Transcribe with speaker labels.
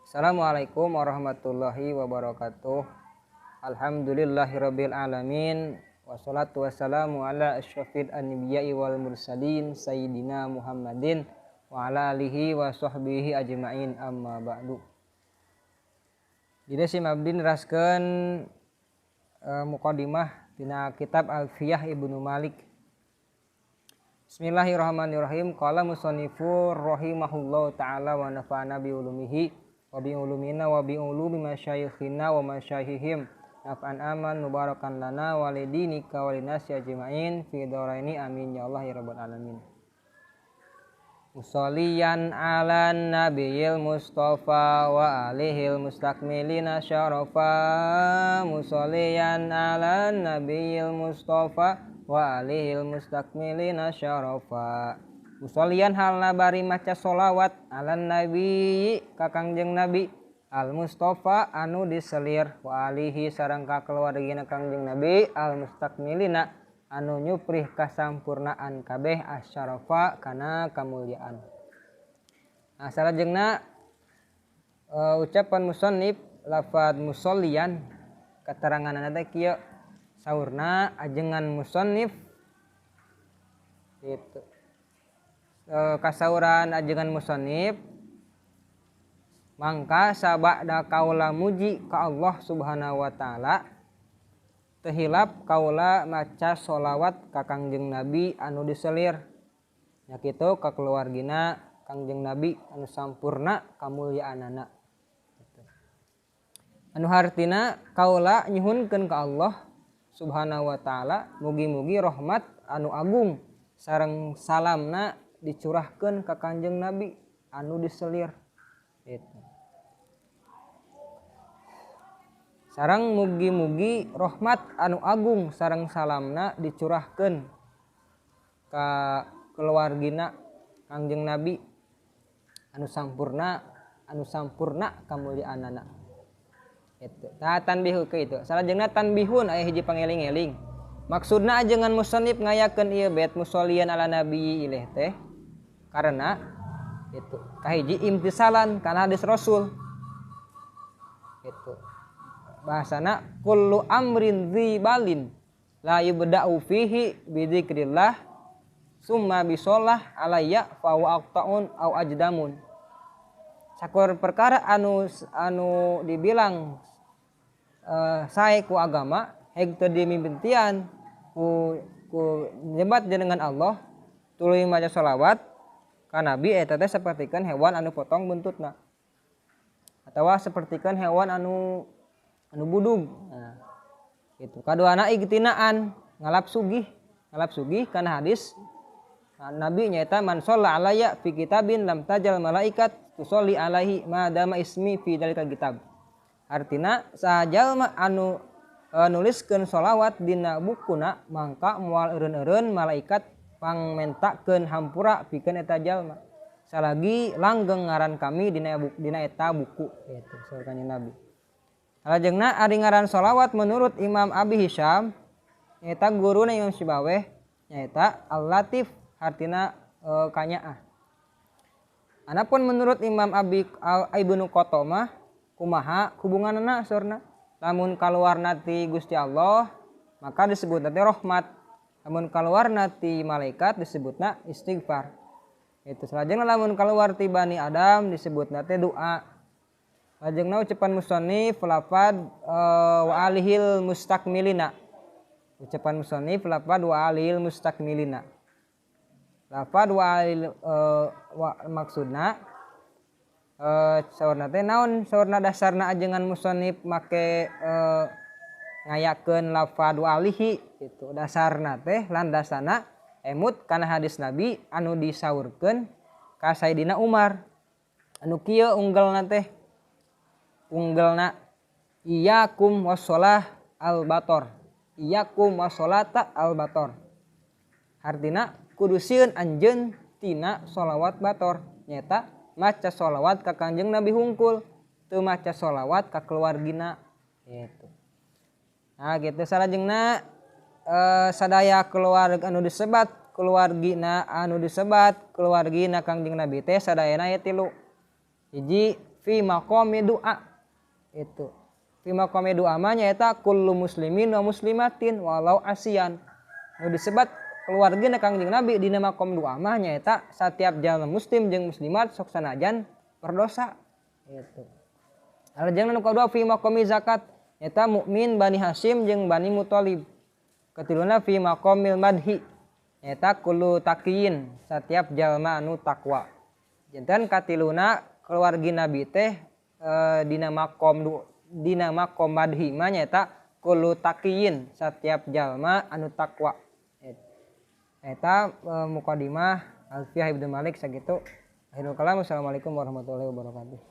Speaker 1: Assalamualaikum warahmatullahi wabarakatuh. Alhamdulillahirabbil alamin wassalatu wassalamu ala asyrafil anbiya'i wal mursalin sayyidina Muhammadin wa ala alihi wa sahbihi ajmain amma ba'du. Dina sim abdi neraskeun muqaddimah dina kitab Alfiyah Ibnu Malik. Bismillahirrahmanirrahim. Qala musannifur rahimahullahu taala wa nafa'ana bi ulumihi wa bi ulumina wa bi ulumi masyayikhina wa masyayikhihim naf'an aman mubarakan lana wa lidinika wa linasi ajmain fi dharaini amin ya Allah ya rabbal alamin. Musalliyan ala nabiyil mustafa wa alihil mustakmilina syarafa. Musalliyan ala nabiyil mustafa wa alihil mustakmilina syarafa. Musalliyan halna bari maca solawat ala nabi ka Kangjeng Nabi al Mustafa anu diselir wa alihi sareng ka keluargina Kangjeng Nabi al mustakmilina anu nyuprih kasampurnaan kabeh asyarafa kana kamulyaan. Nah, salajengna ucapan musannif lafadz musalliyan kateranganna teh kieu saurna ajengan musannif gitu. Kasauran ajengan musannif mangka sabada kaula muji ka Allah Subhanahu wa taala teu hilap kaula maca sholawat ka Kangjeng Nabi anu diselir nya kitu ka keluargina Kangjeng Nabi anu sampurna kamulyaanana. Anu hartina kaula nyuhunkeun ka Allah Subhanahu wa taala mugi-mugi rahmat anu agung sareng salamna dicurahkeun ka Kangjeng Nabi anu diselir gitu. Sareng mugi-mugi rahmat anu agung sareng salamna dicurahkeun ka keluargina Kangjeng Nabi anu sampurna kamulyaanana. Gitu. Tah tanbihu ke itu. Salajengna tanbihun aya hiji pangeling-eling. Maksudna ajengan musannif ngayakeun ieu bait musollian ala nabi ileh teh karena itu kahiji imtisalan kana hadis Rasul. Gitu. Bahasana kullu amrin dzibalin la yubda'u fihi bidzikrillah summa bisolah alayya fa huwa aqta'un au ajdamun. Sakur perkara anu dibilang sae ku agama heg teu dimimpintian ku nyebat jenengan Allah tuluy maca sholawat ka nabi eta teh sapertikeun hewan anu potong buntutna atawa sapertikeun hewan anu budug. Nah, gitu. Kaduana igtinaan ngalap sugih kana hadis nabi nyaeta man shalla alayya fi kitabin lam tajal malaikat tusolli alaihi ma dama ismi fi dalikal kitab. Artina sajalma anu nuliskeun sholawat dina bukuna mangka moal eureun-eureun malaikat pangmentakeun hampura pikeun eta jalma salagi langgeng ngaran kami dina eta buku gitu saur Kanjeng Nabi. Salajengna ari ngaran sholawat menurut Imam Abi Hisham nyaeta guruna Imam Sibaweh nyaeta Al-Latif hartina kanyaah. Anapun menurut Imam Abi Ibnu Qatamah kumaha hubunganna saurna lamun kaluarna ti Gusti Allah maka disebutna teh rahmat, lamun kaluarna ti malaikat disebutna istighfar. Itu salajengna lamun kaluar ti Bani Adam disebutna teh doa. Lajengna ucapan musannif lafad wa alihil mustakmilina. Ucapan musannif lafad wa alihil mustakmilina. Lafad wa alil wa maksudna saurna teh naon saurna dasarna ajengan musannif make ngayakeun lafad wa alihi gitu. Dasarna teh landasana emut kana hadis Nabi anu disaurkeun ka Sayyidina Umar. Anu kieu unggelna teh unggelna iyyakum wassalah al-bator. Iyyakum wassalata al-bator. Artina kudu sieun anjeun tina sholawat bator nyaeta maca sholawat ka Kangjeng Nabi hungkul teu maca sholawat ka keluargina gitu. Nah gitu salajengna sadaya keluarga anu disebat keluargina anu disebat keluargina Kangjeng Nabi teh sadayana aya tilu. Hiji Fi maqami du'a itu. Fi maqami du'a mah nyaeta kullu muslimin wa muslimatin walau asian. Nu disebat keluargina Kangjeng Nabi dina maqam du'a mah nyaeta satiap jalma muslim jeung muslimat sok sanajan berdosa itu. Salajengna nu kadua fi maqami zakat nyaeta mukmin Bani Hasyim jeung Bani Muthalib. Katiluna fi maqamil madhi nyaeta kullu taqiyin satiap jalma anu takwa. Janten katiluna keluarga Nabi teh dina maqam dina maqam madhi mah nyaeta kullu taqiyin satiap jalma anu takwa. Eta mukadimah Alfiyah Ibnu Malik sakitu. Akhirul kalam, assalamualaikum warahmatullahi wabarakatuh.